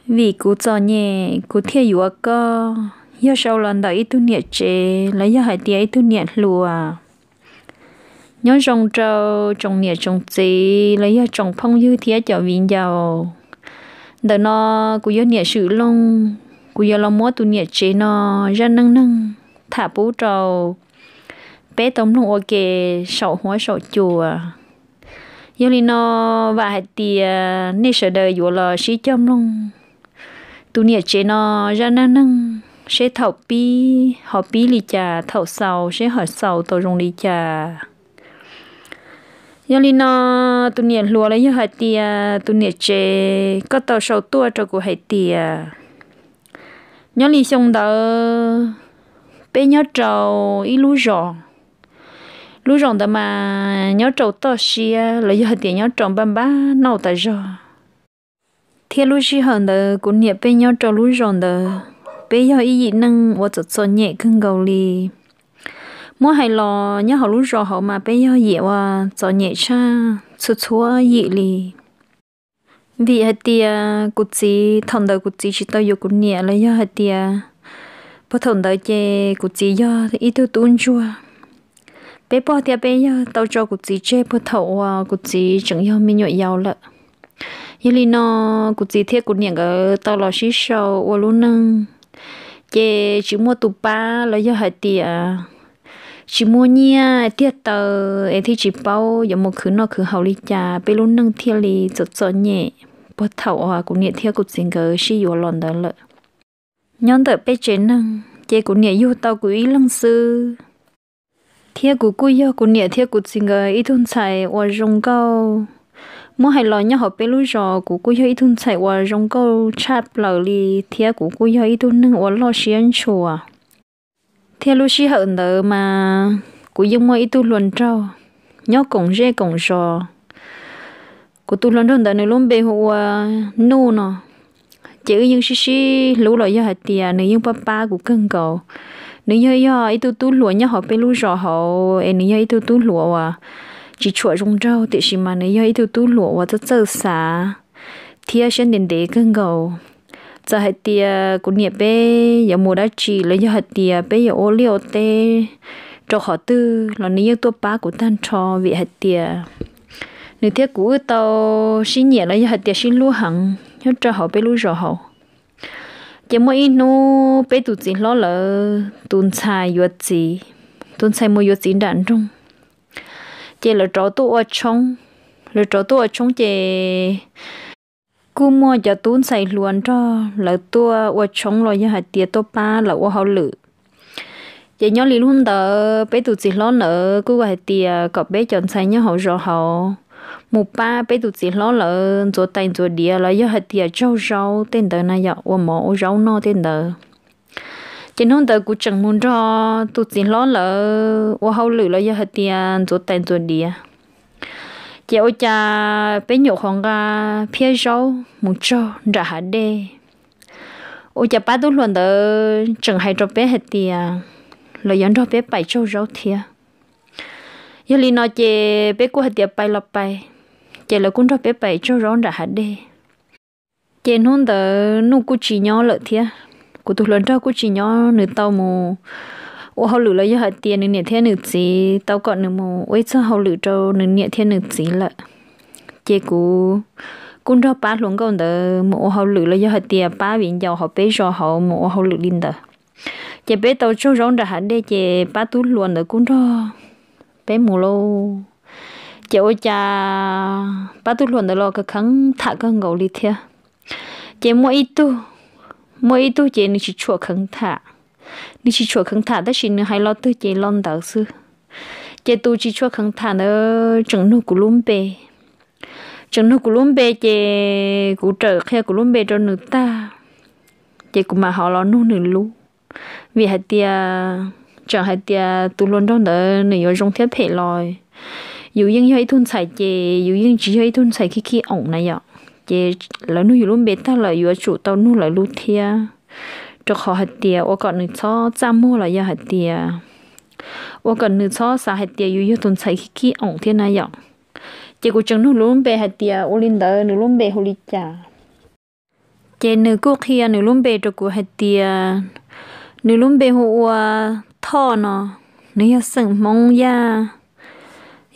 Vim kuv txom nyem kuv thiaj yuav koj. Yog sau los ntawm ib tug niam tsev los yog hais tias ib tug niam hluas. Nyob zoo rau tsoom niam tsoom txiv los yog tsoom phooj ywg thiab cov viv ncaus. Ntawm no kuv yog Niam Swm Looj, kuv yuav los muab tus niam tsev no zaj neej neeg tham pub rau peb tau mloog ua ke saum huab saum cua. Yog li no, vam hais tias nej sawv daws yuav los sib cog mloog tus niam tsev no zaj neej neeg, seb thaum pib ho pib li cas, thaum xaus seb ho xaus tau zoo li cas. Yog li no, tus niam hluas los yog hais tias tus niam tsev, koj tau sau tuaj rau kuv hais tias, nyob li xyoo ntawd peb nyob rau ib lub zos. Lub zos ntawd mas nyob rau toj siab los yog hais tias nyob rau npaj npab nauj tas zog. Thiab lub sij hawm ntawd kuv niam peb nyob rau lub zos ntawd, peb yog ib yim neej uas txom txom nyem kawg nkaus li. Muab hais los nyob hauv lub zos hauv mas peb yog yim uas txom nyem tshaj txhua txhua yim li. Vim hais tias kuv txiv thaum ntawd kuv txiv tsis tau yuav kuv niam los yog hais tias puag thaum ntawd ces kuv txiv yog ib tug tub ntsuag. Peb pog thiab peb yawg tau tso kuv txiv tseg puag thaum uas kuv txiv tseem yog me nyuam yaus lawm. Yog li no, kuv txiv thiab kuv niam nkawd tau los sib sau ua lub neej, ces tsis muaj tus pab los yog hais tias tsis muaj nyiaj tiag taw es thiaj tsis paub yuav mus khwv noj khwv haus li cas, peb lub neej thiaj li txom txom nyem puag thaum uas kuv niam thiab kuv txiv nkawd sib yuav los ntawd lawm. Nyob ntawm peb tsev neeg ces kuv niam yug tau kuv ib leeg xwb, thiab kuv kuj yog kuv niam thiab kuv txiv nkawd ib tug ntxhais uas zoo nkauj. Muab hais los nyob hauv peb lub zos kuv kuj yog ib tug ntxhais uas zoo nkauj tshaj plaws li, thiab kuv kuj yog ib tug neeg uas loj siab ntshua. Thiab lub sij hawm ntawd mas kuv yeej muaj ib tug hluas nraug nyob koom zej koom zos. Kuv tus hluas nraug ntawd nws lub npe hu ua Nuj no. Ces wb yeej sib sib hlub los yog hais tias nws yeej pab pab kuv kawg nkaus. Nws yog yog ib tug tub hluas nyob hauv peb lub zos hauv es nws yog ib tug tub hluas uas tsis tshua zoo nraug, tiam sis mas nws yog ib tug tub hluas uas txawj txawj xav thiab siab ntev ntev kawg nkaus. Txawm hais tias kuv niam peb yuav mus dab tsi los yog hais tias peb yuav ua liaj ua teb rau qhov twg los nws yeej tuaj pab kuv tag nrho, vim hais tias nws thiab kuv wb tau sib nyiam los yog hais tias sib hlub heev nyob rau hauv peb lub zos hauv. Ces muaj ib hnub peb tus txiv hlob lawv tus ntxhais yuav txiv, tus ntxhais mus yuav txiv nram nroog, ces lawv rov tuaj ua tshoob. Lawv rov tuaj ua tshoob ces kuj muaj cov tub ntxhais hluas nrog lawv tuaj ua tshoob los yog hais tias tuaj pab lawv ua hauj lwm. Ces nyob li hnub ntawd peb tus txiv hlob ntawd kuj hais tias kom peb cov ntxhais nyob hauv zos hauv mus pab peb tus txiv hlob lawv ntxuav tais ntxuav diav los yog hais tias tsaug zaub tej ntawd na yom, ua mov ua zaub noj tej ntawd. Ces hnub ntawd kuv tseem mus nrog tus txiv hlob lawv ua hauj lwm los yog hais tias ntxuav tais ntxuav diav. Ces ua cas peb nyuam qhuav nqa phiab zaub mus tsaug nram hav dej, ua cas pab tub hluas ntawd tseem hais rau peb hais tias lawv yuav nrog peb pais tsaug zaub thiab. Yog li no ces peb kuj hais tias pais los pais, ces lawv kuj nrog peb pais tsaug zaub nram hav dej. Ces hnub ntawd Nuj kuj tsis nyob lawm thiab, kuv tus hluas nraug kuj tsis nyob, nws tau mus ua hauj lwm los yog hais tias nws niam thiab nws txiv tau kom nws mus ua ib txog hauj lwm rau nws niam thiab nws txiv lawm. Ces kuv kuj nrog pab hluas nkauj ntawd mus ua hauj lwm los yog hais tias pab viv ncaus hauv peb zos hauv mus ua hauj lwm li ntawd. Ces peb tau tsaug zaub nram hav dej ces pab tub hluas ntawd kuj nrog peb mus lauj. Ces ua cas pab tub hluas ntawd los kheev kheev tham kawg nkaus li thiab. Ces muaj ib tug, muaj ib tug ces nws tsis tshua kheev tham, nws tsis tshua kheev tham tab sis nws hais lo twg ces lo ntawd xwb. Ces tus tsis tshua kheev tham ntawd tseem nug kuv lub npe, tseem nug kuv lub npe ces kuv rawm qhia kuv lub npe rau nws tag, ces kuv mam ho los nug nws lub. Vim hais tias, tseem hais tias tus hluas nraug ntawd nws yuav zoo thiab phem los yus yeej yog ib tug ntxhais ces yus yeej tsis yog ib tug ntxhais khib khib oom na yom. Ces lawv nug yus lub npe tag lawm yuav tsum tau nug lawv lub thiab, rau qhov hais tias ua kom nws txhob txaj muag los yog hais tias ua kom nws txhob xav hais tias yus yog tus ntxhais khib khib oom thiab na yom. Ces kuv tseem nug lub npe hais tias ua li ntawd nws lub npe hu li cas. Ces nws kuj qhia nws lub npe rau kuv hais tias nws lub npe hu ua Thoj no, nws yog xeem Hmoob Yaj.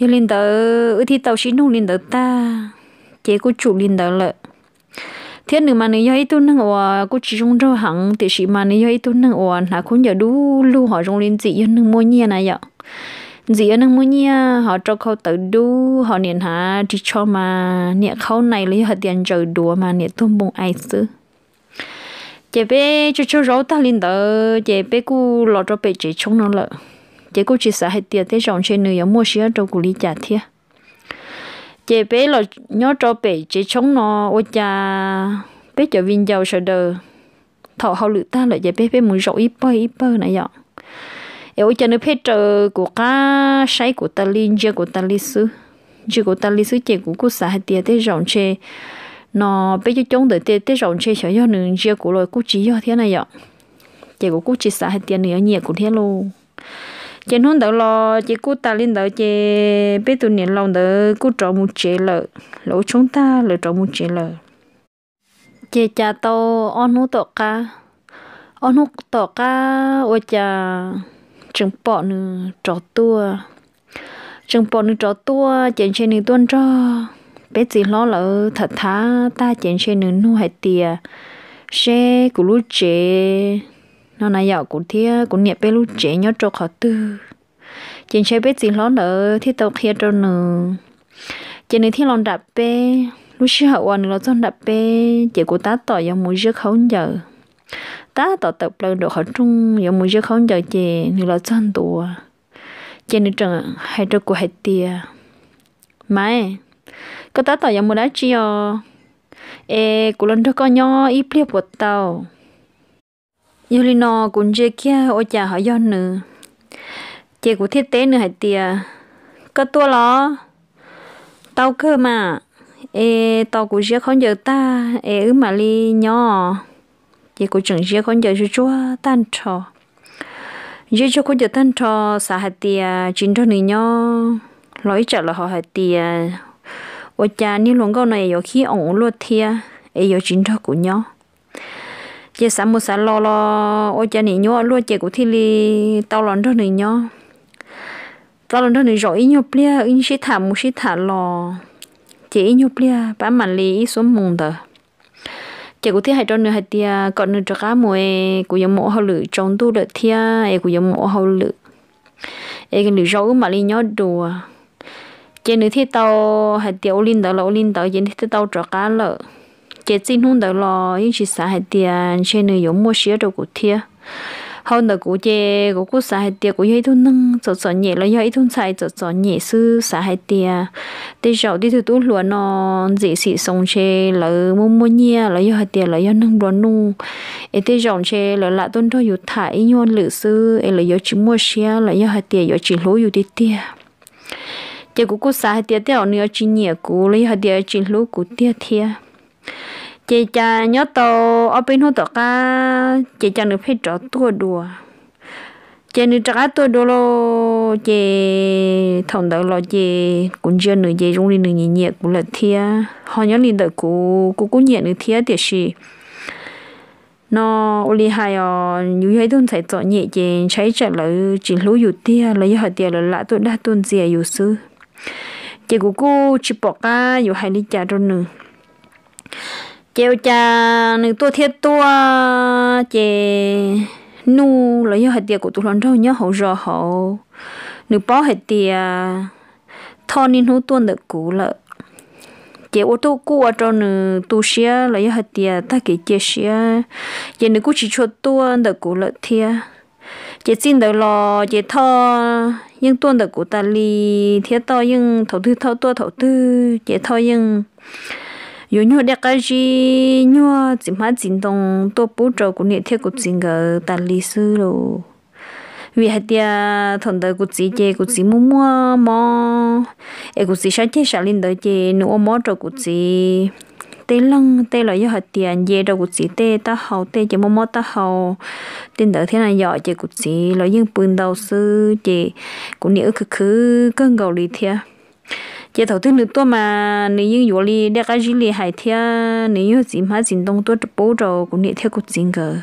Yog li ntawd wb thiaj tau sib nug li ntawd tag, ces kuj tsum li ntawd lawm. Thiab nws mas nws yog ib tug neeg uas kuj tsis zoo nraug heev, tiam sis mas nws yog ib tug neeg uas hnav khaub ncaws dub lug ho zoo li ntxim yog neeg muaj nyiaj na yom. Ntxim yog neeg muaj nyiaj ho rau khau tawv dub ho niam hnav ris tsho mas niam qhaub nais los yog hais tias ntsaws duav mas niam tuag npoo ais xwb. Ces peb tsaug tsaug zog tag li ntawd ces peb kuj los rau pem tsev tshoob no lawm. Ces kuj tsis xav hais tias tej zaum ntshe nws yuav muaj siab rau kuv li cas thiab. Ces peb los nyob rau pem tsev tshoob no ua cas peb cov viv ncaus sawv daws thaum hauj lwm tag lawm ces peb peb mus zaum ib pawg ib pawg na yom. Es ua cas nws pheej raws kuv qab saib kuv tas li, ntsia kuv tas li xwb. Ntsia kuv tas li xwb ces kuv kuj xav hais tias tej zaum ntshe no peb coob coob ntawd tej zaum ntshe xyov yog nws ntsia kuv los kuj tsis yog thiab na yom. Ces kuv kuj tsis xav hais tias nws yuav nyiam kuv thiab lauj. Ces hnub ntawd los ces kuj tas li ntawd ces peb tus niam laus ntawd kuj rov mus tsev lawm, lawv ua tshoob tag lawv rov mus tsev lawm. Ces cas tau ob hnub tom qab, ob hnub tom qab ua cas tseem pom nws rov tuaj. Tseem pom nws rov tuaj ces ntshe nws tuaj nrog peb txiv hlob lawv tham tham tag ces ntshe nws nug hais tias seb kuv lub tsev no na yom, kuv thiab kuv niam peb lub tsev nyob rau qhov twg. Ces ntshe peb txiv hlob ntawd thiaj tau qhia rau nws. Ces nws thiaj los nram peb, lub sij hawm uas nws los txog nram peb ces kuv tab tom yuav mus ziab khaub ncaws. Tab tom tawm plaws nraum qhov rooj yuav mus ziab khaub ncaws ces nws los txog ntua. Ces nws tseem hais rau kuv hais tias, Maiv, koj tab tom yuav mus dab tsi os? Es kuv los nrog koj nyob ib pliag puas tau? Yog li no kuv ntsia kiag ua cas ho yog nws, ces kuv thiaj teb nws hais tias, Koj tuaj los? Tau kawg mas, es tos kuv ziab khaub ncaws tag es wb mam li nyob. Ces kuv tseem ziab khaub ncaws tsuag tsuag tag nrho. Ziab tsuag khaub ncaws tag nrho, xav hais tias tsis nrog nws nyob los ib tsam lawv ho hais tias ua cas niag hluas nkauj no es yuav khib oos ua luaj thiab es yuav tsis nrog kuv nyob. Ces xav mus xav los los ua cas nim nyuaj ua luaj ces kuv thiaj li tau los nrog nws nyob. Tau los nrog nws zaum ib nyuag pliag, wb sib tham mus sib tham los, ces ib nyuag pliag pab mam li ib xuab moos ntawd. Ces kuv thiaj hais rau nws hais tias kom nws rov qab mus es kuv yuav mus ua hauj lwm tsaus ntuj lawm thiab es kuv yuav mus ua hauj lwm es lwm zaus wb mam li nyob dua. Ces nws thiaj tau hais tias ua li ntawd los ua li ntawd ces nws thiaj tau rov qab lawm. Ces txij hnub ntawd los yeej tsis xav hais tias ntshe nws yuav muaj siab rau kuv thiab. Hauv ntawm kuv ces kuv kuj xav hais tias kuv yog ib tug neeg txom txom nyem los yog ib tug ntxhais txom txom nyem xwb, xav hais tias tej zaum tej tug tub hluas no ntxim xim xoo ntshe lawv muaj muaj nyiaj los yog hais tias lawv yog neeg nplua nuj, es tej zaum ntshe lawv lam tuaj nrog yus tham ib nyuag lwm xwb es lawv yuav tsis muaj siab los yog hais tias yuav tsis hlub yus tiag tiag. Ces kuv kuj xav hais tias tej zaum nws yuav tsis nyiam kuv los yog hais tias tsis hlub kuv tiag thiab. Ces cas nyob tau ob peb hnub tom qab ces cas nws pheej rov tuaj dua. Ces nws rov qab tuaj dua lauj, ces thaum ntawd los ces kuv ntsia nws ces zoo li nws nyiam nyiam kuv lawm thiab. Ho nyob li ntawm kuv, kuv kuj nyiam nws thiab tiam sis no ua li hais os, yus yog ib tug ntxhais txom nyem ces ntshai ib tsam lawv tsis hlub yus tiag los yog hais tias lawv lam tuaj dag tuaj ntxias yus xwb. Ces kuv kuj tsis pom qab yuav hais li cas rau nws. Ces ua cas nws tuaj thiab tuaj ces Nuj los yog hais tias kuv tus hluas nraug nyob hauv zos hauv, nws paub hais tias Thoj niaj hnub tuaj ntawm kuv lawm. Ces ua tuj kuj ua rau nws tu siab los yog hais tias tag kev cia siab, ces nws kuj tsis tshua tuaj ntawm kuv lawm thiab. Ces txij ntawd los ces Thoj yeej tuaj ntawm kuv tas li, thiab Thoj yeej thaum twg Thoj tuaj thaum twg ces Thoj yeej yuav nyuag dej qab zib, nyuag txiv hmab txiv ntoo tuaj pub rau kuv niam thiab kuv txiv nkawd tas li xwb lauj. Vim hais tias thaum ntawd kuv txiv ces kuv txiv muaj muaj mob, es kuv txiv sab ceg sam li ntawd ces nws ua mob rau kuv txiv tej leeg tej los yog hais tias nce rau kuv txiv tej taub hau tej ces muaj mob taub hau tej ntawd thiab na yom, ces kuv txiv los yeej pw ntau xwb ces kuv niam wb khwv khwv kawg nkaus li thiab. Ces thaum twg nws tuaj mas nws yeej yuav li dej qab zib li hais thiab nws yeej yog txiv hmab txiv ntoo tuaj pub rau kuv niam thiab kuv txiv nkawd.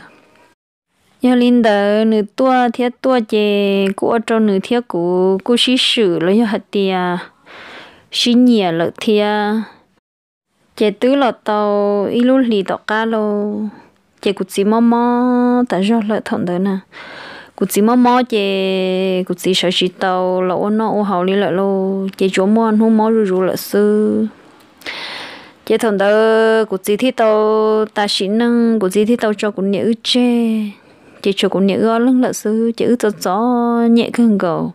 Yog li ntawd nws tuaj thiab tuaj ces kuj ua rau nws thiab kuv kuj sib swm los yog hais tias sib nyiam lawm thiab. Ces twb los tau ib lub hlis tom qab lauj, ces kuv txiv mob mob tas zog lawm thaum ntawd na. Kuv txiv mob mob ces kuv txiv sawv tsis tau los ua noj ua haus li lawm lauj, ces tsuas muaj hnub mob zuj zus lawm xwb. Ces thaum ntawd kuv txiv thiaj tau tas sim neej, kuv txiv thiaj tau tso kuv niam wb tseg, ces tshuav kuv niam wb ob leeg lawm xwb, ces wb txom txom nyem kawg nkaus.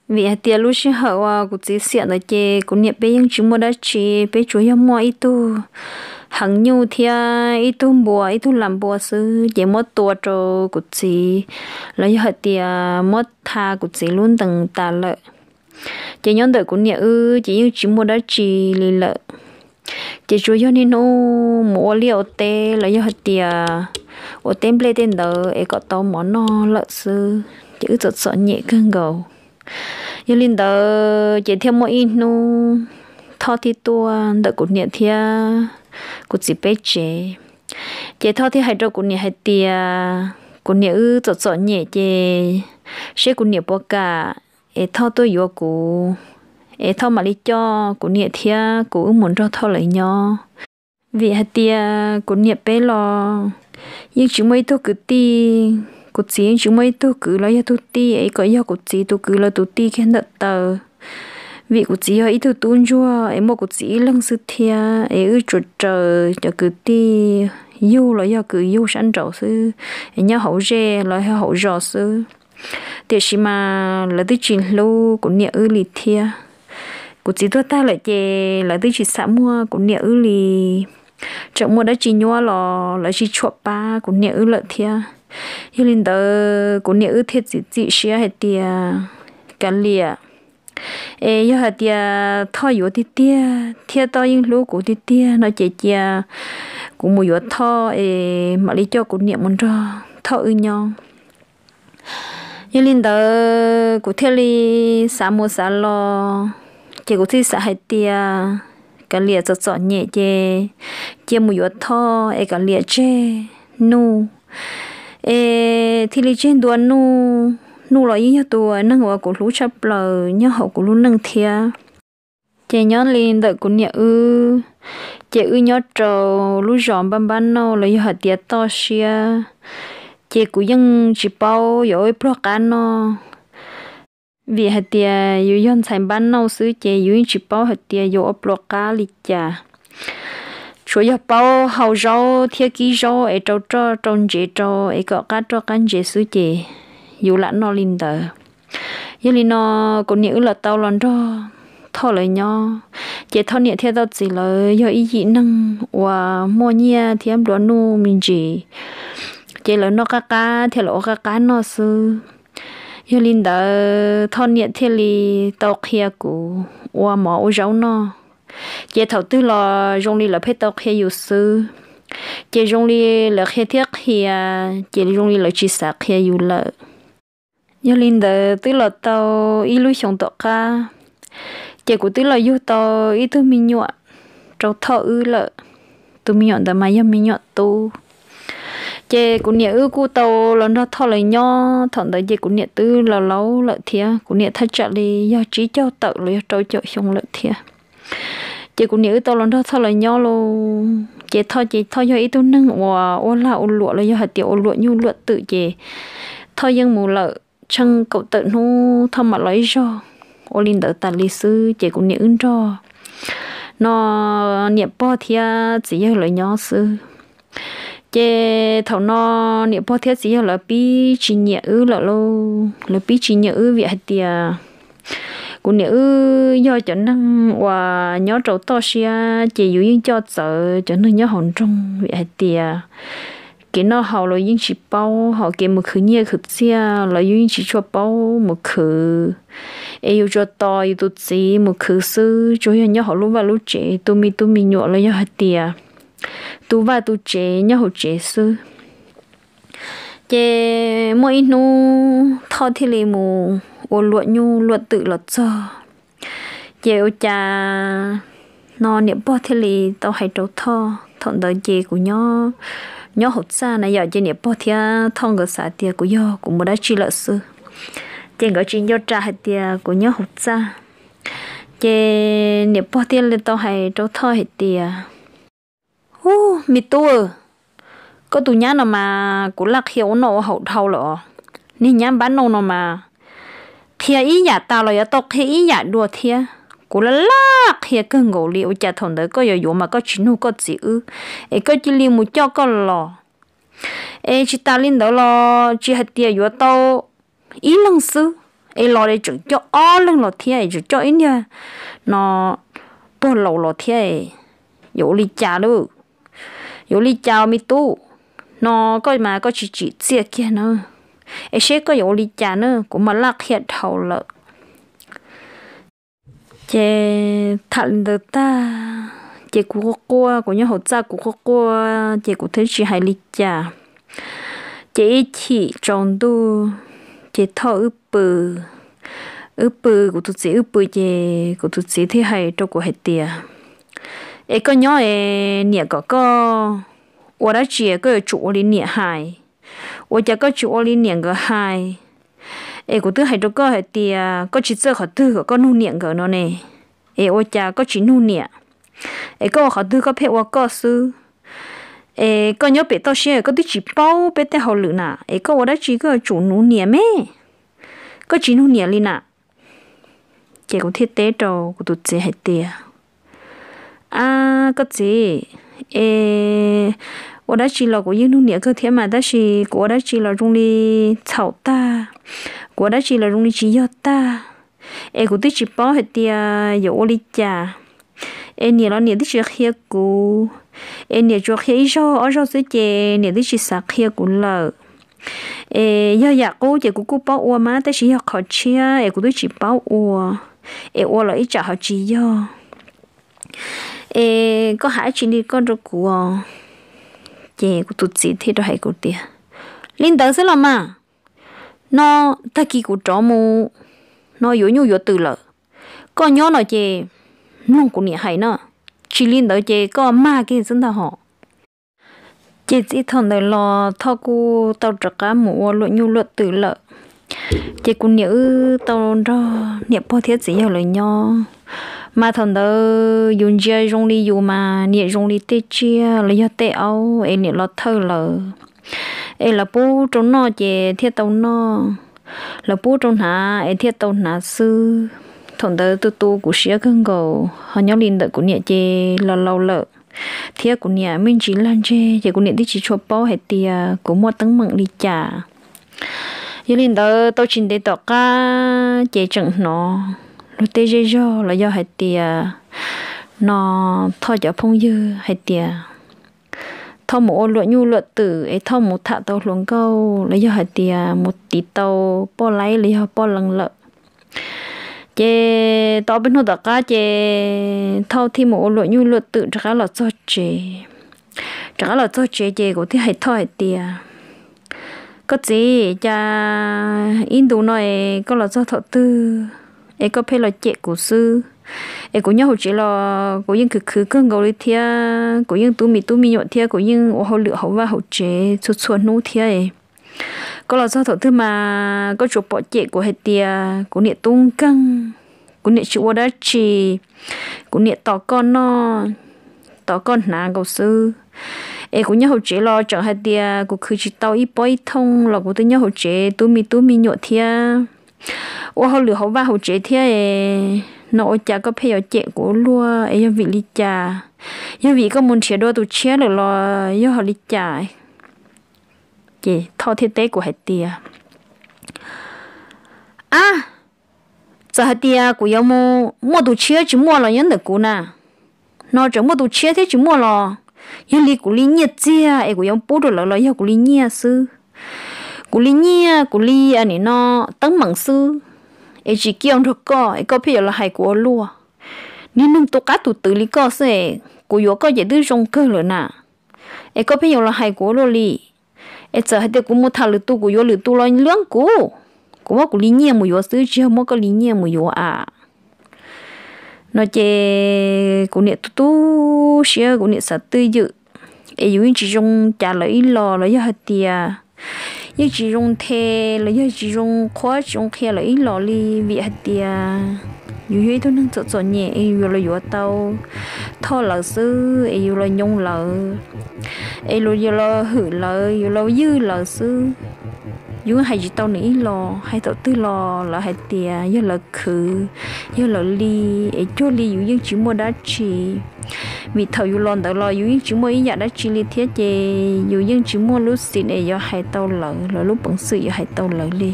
Vim hais tias lub sij hawm uas kuv txiv xiam ntawd ces kuv niam peb yeej tsis muaj dab tsi, peb tsuas yog muaj ib tug heev nyuj thiab ib tug npua, ib tug lam npua xwb, ces muab tua rau kuv txiv los yog hais tias muab tha kuv txiv lub ntees tas lawm. Ces nyob ntawm kuv niam wb ces yeej tsis muaj dab tsi li lawm. Ces tsuas yog niaj hnub mus ua liaj ua teb los yog hais tias ua teb nplej tej ntawd es kom tau mov noj lawm xwb, ces wb txom txom nyem kawg nkaus. Yog li ntawd ces thiaj muaj ib hnub Thoj thiaj tuaj ntawm kuv niam thiab kuv txiv peb tsev. Ces Thoj thiaj hais rau kuv niam hais tias kuv niam wb txom txom nyem ces seb kuv niam puas kam es Thoj tuaj yuav kuv, es Thoj mam li coj kuv niam thiab kuv wb mus nrog Thoj lawv nyob. Vim hais tias kuv niam peb los yeej tsis muaj ib tug kwv tij, kuv txiv yeej tsis muaj ib tug kwv los yog tug tij es kom yog kuv txiv tus kwv los tus tij kiag ntawm taw. Vim kuv txiv yog ib tug tub ntsuag es muaj kuv txiv ib leeg xwb thiab es wb tsuas raws cov kwv tij yug los yog kwv yug sab nraud xwb, es nyob hauv zej los yog hauv zos xwb. Tiam sis mas lawv twb tsis hlub kuv niam wb li thiab. Kuv txiv tuag tag lawm ces lawv twb tsis xam muaj kuv niam wb li. Tseem muaj dab tsi nyuaj los lawv tsis tshua pab kuv niam wb lawm thiab. Yog li ntawd kuv niam wb thiaj txiav txim siab hais tias, kav liam, es yog hais tias Thoj yuav tiag tiag thiab Thoj yeej hlub kuv tiag tiag no ces cia kuv mus yuav Thoj es mam li coj kuv niam mus nrog Thoj wb nyob. Yog li ntawd kuv thiaj li xav mus xav los, ces kuv thiaj xav hais tias, kav liam, txom txom nyem ces cia mus yuav Thoj es kav liam tseg Nuj, es thiaj li tseg ntua Nuj. Nuj los yeej yog tus neeg uas kuv hlub tshaj plaws nyob hauv kuv lub neej thiab. Ces nyob li ntawm kuv niam wb, ces wb nyob rau lub zos npab npab nauj los yog hais tias toj siab, ces kuv yeej tsis paub yuav ua pluag qab noj. Vim hais tias yus yog ntxhais npab nauj xwb ces yus yeej tsis paub hais tias yuav ua pluag qab li cas. Tsuas yog paub hau zaub thiab kib zaub es rau roj rau ntsev rau es kom qab roj qab ntsev xwb ces yus lam noj li ntawd. Yog li no, kuv niam wb los tau los nrog Thoj lawv nyob, ces Thoj niam thiab Thoj txiv lawv yog ib yim neeg uas muaj nyiaj thiab nplua nuj me ntsis, ces lawv noj qab qab thiab lawv ua qab qab noj xwb. Yog li ntawd Thoj niam thiaj li tau qhia kuv ua mov ua zaub noj. Ces thaum twg los zoo li lawv pheej tau qhia yus xwb, ces zoo li lawv qhia thiab qhia, ces zoo li lawv tsis xav qhia yus lawm. Yog li ntawd twb los tau ib lub xyoos tom qab, ces kuv twb los yug tau ib tug me nyuam rau Thoj wb lawm. Tus me nyuam ntawd mas yog me nyuam tub. Ces kuv niam wb kuj tau los nrog Thoj lawv nyob, thaum ntawd ces kuv niam twb laus laus lawm thiab, kuv niam thaj tsam li yog tsib caug tawm los yog rau caum xyoo lawm thiab. Ces kuv niam wb tau los nrog Thoj lawv nyob lauj, ces Thoj ces Thoj yog ib tug neeg uas ua lag ua luam los yog hais tias ua luam nyuj luam twm ces Thoj yeej mus lawm tsheej kaum tawm hnub Thoj mam los ib zaug. Ua li ntawd tas li xwb ces kuv niam wb nrog no niam pog thiab txiv yawg lawv nyob xwb. Ces thaum no niam pog thiab txiv yawg lawv pib tsis nyiam wb lawm lauj, lawv pib tsis nyiam wb vim hais tias kuv niam wb yog cov neeg uas nyob rau toj siab ces yus yeej coj txawv cov neeg nyob hauv nroog vim hais tias kev noj haus los yeej tsis paub, ho kev mus khwv nyiaj khwv txiaj los yus yeej tsis tshua paub mus khwv. Es yus tsuas tos yus tus txiv mus khwv xwb, tsuas yog nyob hauv lub vaj lub tsev tu me tub me nyuam los yog hais tias tu vaj tu tsev nyob hauv tsev xwb. Ces muaj ib hnub Thoj thiaj li mus ua luam nyuj luam twm los txog. Ces ua cas no niam pog thiaj li tau hais rau Thoj, thaum ntawd ces kuv nyob hauv txaj na yom, ces niam pog thiab Thoj nkawd xav tias kuv yog kuv mus dab tsi lawm xwb, ces nkawd tsis nco ras hais tias kuv nyob hauv txaj. Ces niam pog thiaj li tau hais rau Thoj hais tias, Ub, me tub, koj tus nyab no mas kuv laj qhia ua noj ua haus dhau lawm os. Niag nyab npab noj no mas qhia ib yam tas los yuav tau qhia ib yam dua thiab. Kuv laj laj qhia kawg nkaus li, ua cas thaum ntawd koj yuav yuav mas koj tsis nug koj txiv wb, es koj cia li mus coj koj los. Es tsis tas li ntawd los tsis hais tias yuav tau ib leeg xwb, es los es tseem coj ob leeg los thiab, es tseem coj ib niag no pog laus los thiab, yuav ua li cas lawm? Yuav ua li cas me tub? No koj mas koj tsis tsim txiaj kiag na, es seb koj yuav ua li cas na, kuv mas laj qhia dhau lawm. Ces tham li ntawd tag, ces kuv quaj quaj, kuv nyob hauv txaj kuv quaj quaj, ces kuv thiaj tsis hais li cas. Ces ib chim tsaus ntuj, ces Thoj wb pw, wb pw, kuv tus txiv wb pw, ces kuv tus txiv thiaj hais rau kuv hais tias, Es koj nyob es niam kom koj ua dab tsi koj yuav tsum ua li niam hais, ua cas koj tsis ua li niam nkawd hais? Es kuv twb hais rau koj hais tias koj tsis txawj qhov twg kom koj nug niam nkawd no ne, es ua cas koj tsis nug niam, es koj ua qhov twg koj pheej ua koj xwb? Es koj nyob pem toj siab koj twb tsis paub peb tej hauj lwm na, es koj ua dab tsi koj yuav tsum nug niam me, koj tsis nug niam li na. Ces kuv thiaj teb rau kuv tus txiv hais tias, Ab koj txiv, es ua dab tsi los kuv yeej nug niam kawg thiab mas, tab sis kuv ua dab tsi los zoo li txhaum tag, kuv ua dab tsi los zoo li tsis yog tag, es kuv twb tsis paub hais tias yuav ua li cas. Es niam los niam twb tsis qhia kuv, es niam tsuas qhia ib zaug ob zaug xwb ces niam twb tsis xav qhia kuv lawm. Es yog yam qub ces kuv kuj paub ua mas, tab sis yog qhov tshiab es kuv twb tsis paub ua, es ua los ib tsam ho tsis yog. Es koj hais dab tsi li koj rau kuv os. Ces kuv tus txiv thiaj rau hais kuv tias, Li ntawd xwb los mas, no tag kis kuv rov mus no yuav nyuj yuav twm lawm, koj nyob no ces mloog kuv niam hais na, tsis li ntawd ces koj mag kiag xwb ntag hos. Ces txij thaum ntawd los Thoj kuj tau rov qab mus ua luam nyuj luam twm lawm. Ces kuv niam wb tau nrog niam pog thiab txiv yawg lawv nyob, mas thaum ntawd yus ntsia zoo li yus mas niam zoo li tej tsiaj los yog tej aub es niam los thawj lawv, es lawv pub rau noj ces thiaj tau noj, lawv pub rau hnav es thiaj tau hnav xwb. Thaum ntawd tu tu kuv siab kawg nkaus, ho nyob li ntawm kuv niam ces los laus lawm, thiab kuv niam me ntsis lag ntseg ces kuv niam twb tsis tshua paub hais tias kuv muaj teeb meem li cas. Yog li ntawd tau tsis ntev tom qab ces tseem hnov luag tej zej zog los yog hais tias no Thoj cov phooj ywg hais tias Thoj mus ua luam nyuj luam twm es Thoj mus tham tau hluas nkauj los yog hais tias mus tiv tau poj laib los yog poj leej lawm. Ces tau ob peb hnub tom qab ces Thoj thiaj mus ua luam nyuj luam twm rov qab los txog tsev. Rov qab los txog tsev ces kuv thiaj hais Thoj hais tias, Koj txiv, cas ib ntus no es koj los txog thaum twg es koj pheej los cem kuv xwb? Es kuv nyob hauv tsev los kuv yeej khwv khwv kawg nkaus li thiab, kuv yeej tub me tub me nyuam thiab, kuv yeej ua hauj lwm hauv vaj hauv tsev txhua txhua hnub thiab. Koj los txog thaum twg mas koj tsuas pom cem kuv hais tias kuv niam tub nkeeg, kuv niam tsis ua dab tsi, kuv niam tos koj noj, tos koj hnav nkaus xwb. Es kuv nyob hauv tsev los tseem hais tias kuv khwv tsis tau ib pob ib thooj los kuv twb nyob hauv tsev tub me tub me nyuam thiab, ua hauj lwm hauv vaj hauv tsev thiab. No ua cas koj pheej yuav cem kuv ua luaj es yog vim li cas? Yog vim koj mus nrhiav dua tus tshiab lawm los yog li cas? Ces Thoj thiaj teb kuv hais tias, Ab, txawm hais tias kuv yuav mus muaj tus tshiab tsis muaj los nyob ntawm kuv na. No tseem muaj tus tshiab thiab tsis muaj los yog li kuv li nyiaj txiag es kuv yuav pub rau lawv los yog kuv li nyiaj xwb. Kuv li nyiaj, kuv li nim no teeb meem xwb, es tsis kiaj nrog koj es koj pheej yuav los hais kuv ua luaj. Niag neeg tus qab tus twv li koj xwb es kuv yuav koj ces twb zoo kawg lawm na. Es koj pheej yuav los hais kuv ua luaj li. Es txawm hais tias kuv mus tham lwm tus kuv yuav lwm tus los luab kuv, kuv muab kuv li nyiaj mus yuav xwb tsis yog muab koj li nyiaj mus yuav a. No ces kuv niam tu tu siab, kuv niam xav twj ywm, es yus yeej tsis zoo cav lawv ib los los yog hais tias yeej tsis zoo nthe los yog tsis zoo qhuab tsis zoo qhia lawv ib los li, vim hais tias yus yog ib tug neeg txom txom nyem es yus los yuav tau Thoj lawv xwb es yus los nyoo lawv, es yus los hwm lawv, yus los ywj lawv xwb. Yus hais tsis tau nws ib los, hais thaum twg los lawv hais tias yog lawv khwv, yog lawv li, es cuag li yus yeej tsis muaj dab tsi. Vim thaum yus los ntawd los yus yeej tsis muaj ib yam dab tsi li thiab ces yus yeej tsis muaj lub xim es yuav hais tau lawv, lawv lub peev xwm yuav hais tau lawv li.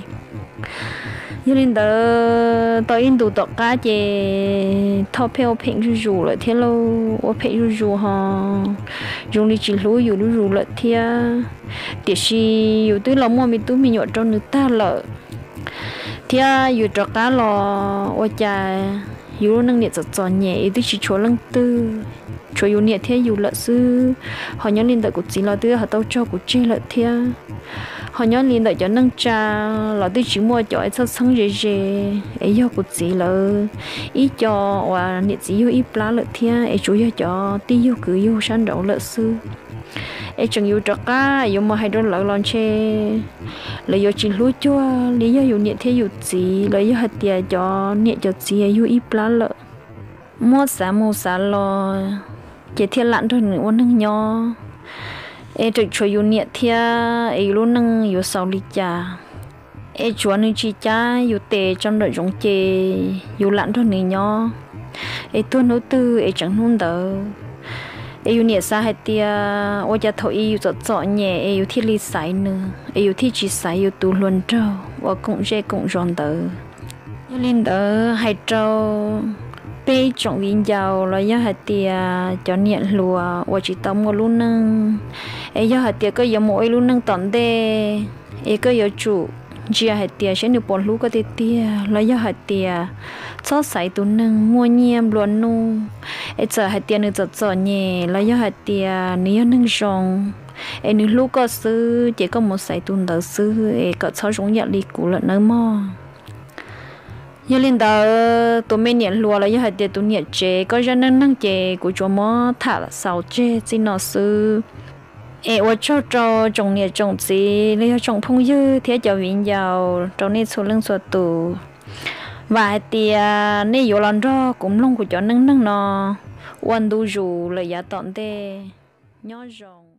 Yog li ntawd tau ib ntus tom qab ces Thoj pheej ua phem zuj zus lawm thiab lauj, ua phem zuj zus ho zoo li tsis hlub yus zuj zus lawm thiab. Tiam sis yus twb los muaj me tub me nyuam rau nws tag lawm, thiab yus rov qab los ua cas yus lub neej niam txom txom nyem es twb tsis tshuav leej twg, tshuav yus niam thiab yus lawm xwb. Ho nyob li ntawm kuv txiv los twb ho tau tso kuv tseg lawm thiab. Ho nyob li ntawm cov neej tsa los twb tsis muaj cov txhawj txheeb ze ze, es yog kuv txiv lawv ib co uas niam txiv yug ib plab lawm thiab, es tsuas yog cov tij yug kwv yug sab nraud lawm xwb. Es tseem yus rov qab yuav mus hais rau lawv los ntshe lawv yuav tsis hlub cuag li yog yus niam thiab yus txiv los yog hais tias cov niam cov txiv yug ib plab lawm. Muab xav mus xav los ces thiaj lam nrog nws ua neeg nyob, es tseem tshuav yus niam thiab, es yus lub neej yuav xaus li cas? Es tsuav nws tsis cab yus tes tso nraum zoov ces yus lam nrog nws nyob, es tuag hnub twg es tseem hnub ntawd. Es yus niam xav hais tias ua cas thaum i yus txom txom nyem es yus thiaj li xaiv nws, es yus thiaj tsis xaiv yus tus hluas nraug uas koom zej koom zos ntawd. Yog li ntawd hais rau peb tsoom viv ncaus los yog hais tias cov niam hluas uas tsis tau muaj lub neej, es yog hais tias koj yuav mus ua ib lub neej tom ntej, es koj yuav tsum ntsia hais tias saib nws puas hlub koj tiag tiag los yog hais tias txhob xaiv tus neeg muaj nyiaj nplua nuj. Es txawm hais tias nws txom txom nyem los yog hais tias nws yog neeg zoo, es nws hlub koj xwb ces koj mus xaiv tus ntawd xwb, es kom txhob zoo yam li kuv lawm nawb mog. Yog li ntawd tus me niam hluas los yog hais tias tus niam tsev, koj zaj neej neeg ces kuv tsuas muab tham xaus tseg txij no xwb. Es ua tsaug rau tsoom niam tsoom txiv los yog tsoom phooj ywg thiab cov viv ncaus rau nej txhua leej txhua tus. Vam hais tias nej yuav los nrog kuv mloog kuv cov neej neeg no ua ntu zus lawm yav tom ntej. Nyob zoo.